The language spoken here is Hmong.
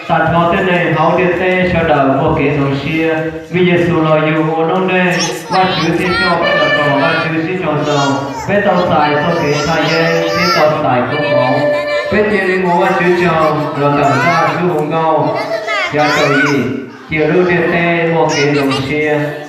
Tag nrho tej neeg hauv ntiaj teb sawv daws muaj kev zoo siab vim Yexus los yug ua noob neej. Vajtswv tij coj peb los txog Vajtswv sib tsaug txog, peb tau txais txoj kev thaj yeeb thiab tau txais koob hmoov. Peb cia li mus ua Vajtswv tsaug los tawm zaj lub hauv nkauj xya caum yim, cia lub ntiaj teb muaj kev zoo siab.